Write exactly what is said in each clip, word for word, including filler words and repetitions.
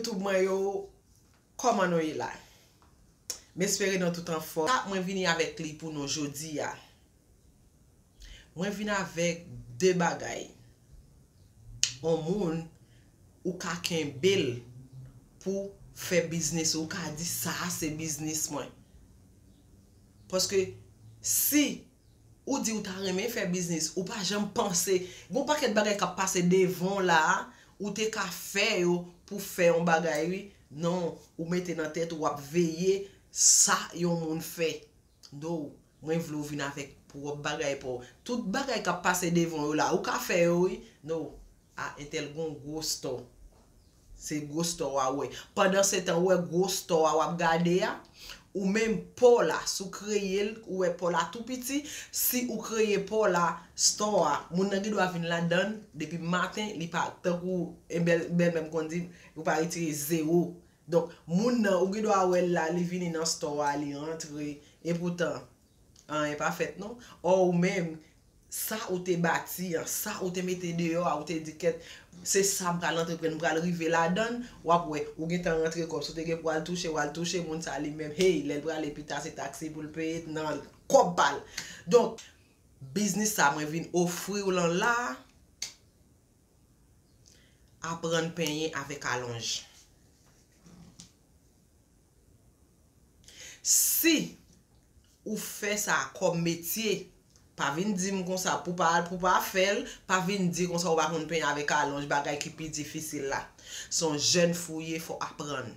YouTube mwen yo, kòman nou ye la? M espere nou tout anfòm. Sa mwen vini avèk li pou nou jodi a. Mwen vin avèk de bagay. On moun, ou ka kenbe l pou fè biznis ou, ou ka di sa a se biznis mwen. Paske si ou di ou ta renmen fè biznis, ou pa janm panse, gon pakèt bagay k ap pase devan w la a, ou te ka fè yo pou fè yon bagay, wi. Non, ou mete nan tèt ou w ap veye sa yon moun fè. No, mwen vle w vin avèk pwòp bagay pa w. Tout bagay k ap pase devan w yo la, ou ka fè yo, wi. No, a, entèl gon gwo store. Se gwo store a ou wè. Pandan se tan ou wè gwo store a w ap gade a, ou menm pa w la, si w kreye l, ou wè pa w la tou piti, si ou kreye pa w la, store a, moun nan gen dwa vin ladan l depi maten, li pa, tankou bèl, bèlmè m konn di, ou pa retire zewo. Donk, moun nan, ou gen dwa wè l la, li vini nan store a, li rantre, epoutan, anyen pa fèt non. Ò, ou menm, sa ou te bati an, sa ou te mete deyò a, ou te di, kèt, se sa m pral antreprann, m pral rive ladan l, w ap wè, ou gentan rantre kòb, si w te gen pou w al touche, w al touche, moun sa li menm, hey, lè l prale pita, se taksi pou l peye nan kòb pa l. Donk, biznis sa mwen vin ofri w lan la a, aprann penyen avèk alonj. Si ou fè sa kòm metye, pa vin di m konsa pou pa, pou pa fè l, pa vin di konsa ou pa konn penyen avèk alonj, bagay ki pi difisil la. Se yon jèn fi w ye, fò w aprann.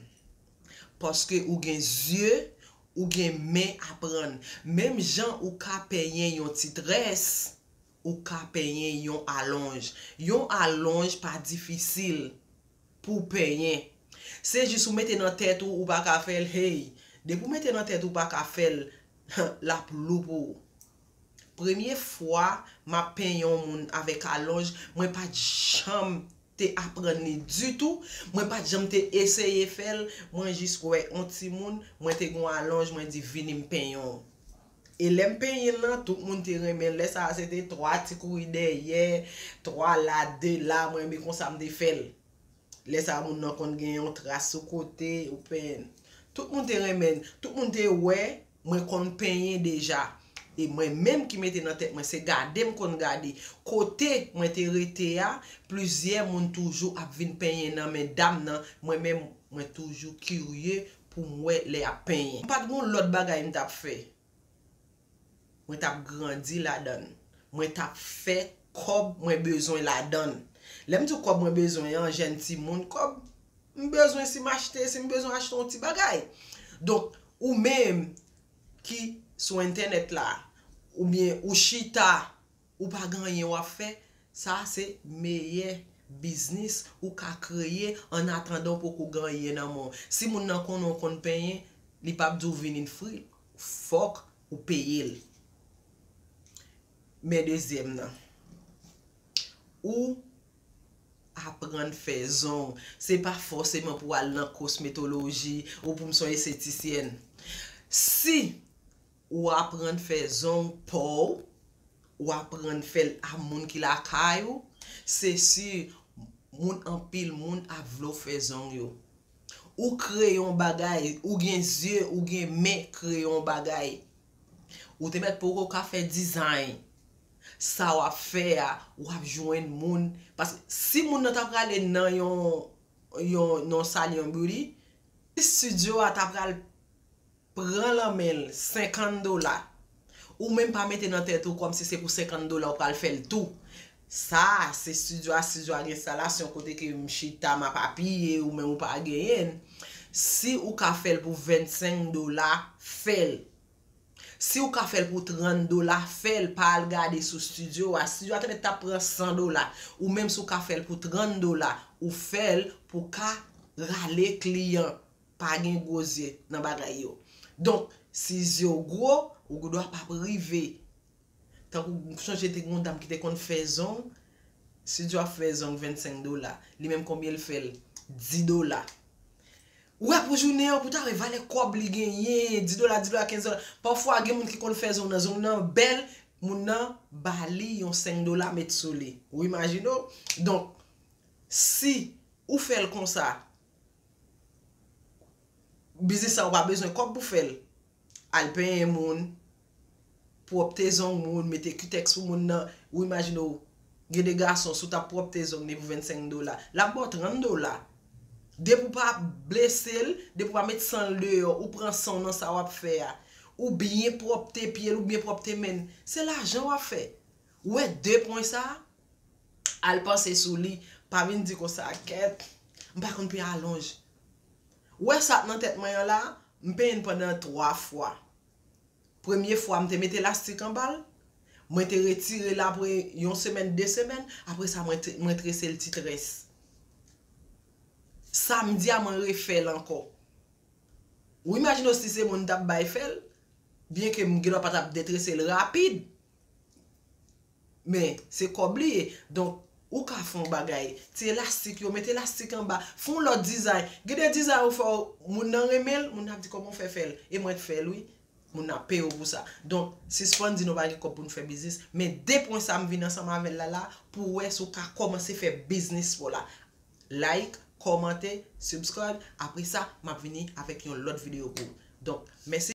Paske ou gen zye, ou gen men aprann. Menm jan ou ka penyen yon ti très, ou ka penyen yon alonj. Yon alonj pa difisil pou w penyen. Se jis ou mete nan tèt ou, ou pa ka fè l, hey. Depi w mete nan tèt ou pa ka fè l, l ap lou pou ou. Premye fwa m ap penyen yon moun avèk alonj, mwen pa t janm te aprann li ditou, mwen pa t janm te eseye fè l, mwen jis wè yon timoun, mwen te gen yon alonj, mwen di, vini m penyen w. E lè m penyen l lan, tout moun te renmen l. Lè sa a, se te twa ti kouri dèyè, twa la, de la, mwen renmen konsa m te fè l. Lè sa a, moun nan konn gen yon tras sou kote, ou penyen l. Tout moun te renmen l. Tout moun te wè, mwen konn penyen deja. E mwen menm ki mete nan tèt mwen, se gade m konn gade. Kote mwen te rete a, plizyè moun toujou ap vin penyen nan men dam nan. Mwen menm, mwen toujou kirye pou m wè lè y ap penyen. M pa t gen yon lòt bagay m t ap fè. Mwen t ap grandi ladan l. Mwen t ap fè kòb mwen bezwen ladan l. Lè m di w kòb mwen bezwen an, jèn timoun, kòb m bezwen si m achte, si m bezwen achte yon ti bagay. Donk, ou menm ki sou entènèt la, oubyen ou chita, ou pa gen anyen w ap fè, sa se meyè biznis ou ka kreye annatandan w poko gen anyen nan men w. Si moun nan konnen w konn penyen, li p ap di w vin in free, fòk ou peye l. Men dezyèm nan, ou aprann fè zong. Se pa fòseman pou w al nan kosmetoloji ou pou m se yon estetisyèn. Si ou aprann fè zong pa w, ou aprann fè l a moun ki lakay ou, se si moun, anpil moun ap vle w fè zong yo. Ou kreye yon bagay, ou gen zye, ou gen men kreye yon bagay. Ou te mèt poko ka fè dizay. Sa w ap fè a, w ap jwenn moun. Paske si moun nan ta prale nan yon, yon, nan salon beauty, si estidyo a ta pral pran lan men l senkant dola, ou menm pa mete nan tèt ou kòmsi se pou senkant dola ou pral fè l tou. Sa, se estidyo a, estidyo a gen enstalasyon kote ke m chita, m ap apiye, ou menm ou pa genyen l. Si ou ka fè l pou vennsenk dola, fè l. Si ou ka fè l pou trant dola, fè l, pa al gade sou estidyo a. Estidyo a te mèt ta pran san dola. Ou menm si ou ka fè l pou trant dola, ou fè l pou ka rale kliyan. Pa gen gwo zye nan bagay yo. Donk, si zye w gwo, ou dwa p ap rive. Tankou, m sonje te gen yon dam ki te konn fè zong, si di w ap fè zong vennsenk dola, li menm konbyen l fè l? Dis dola. Ou wè pou jounen an, pou ta wè valè kòb li genyen, dis dola, dis dola, kenz dola. Pafwa, gen moun ki konn fè zong nan, zong nan bèl, moun nan ba li yon senk dola met sou li. Ou imajine w? Donk, si ou fè l konsa, Biznis sa ou pa bezwen kòb pou fè l. Al penyen moun, pwòpte zong moun, mete kitèks pou moun nan. Ou imajine w, gen de gason, si w t ap pwòpte zong li pou vennsenk dola, l ap ba w trant dola. Depi w pa blese l, depi w pa met san l deyò, ou pran san w nan sa w ap fè a, ou byen pwòpte pye l, ou byen pwòpte men l, se lajan w ap fè. Ou wè de pwen sa a? Al panse sou li. Pa vin di konsa, kèt, m pa konn peye alonj. Ou wè sa k nan tèt mwen an la, m penyen l pandan twa fwa. Premye fwa, m te mete lastik anba l, mwen te retire l apre yon semèn, de semèn, apre sa, mwen, te- mwen trese l ti très. Samdi a, mwen refè l ankò. Ou imajine w si se moun m t ap bay fè l, byenke m gendwa pa t ap detrese l rapid, men se kòb li ye. Donk, ou ka fè yon bagay, ti elastik yo, mete elastik anba, fè yon lòt dizay. Gen de dizay ou fè, moun nan renmen l, moun nan ap di kòman w fè fè l. E mwen t fè l, wi. Moun nan ap peye w pou sa. Donk, sispann di nou pa gen kòb pou nou fè biznis. Men de pwen sa m vin ansanm avè l la la, pou w wè si w ka kòmanse fè biznis pa w la. Like, kòmante, subscribe. Apre sa, m ap vini avèk yon lòt videyo pou ou. Donk, mèsi.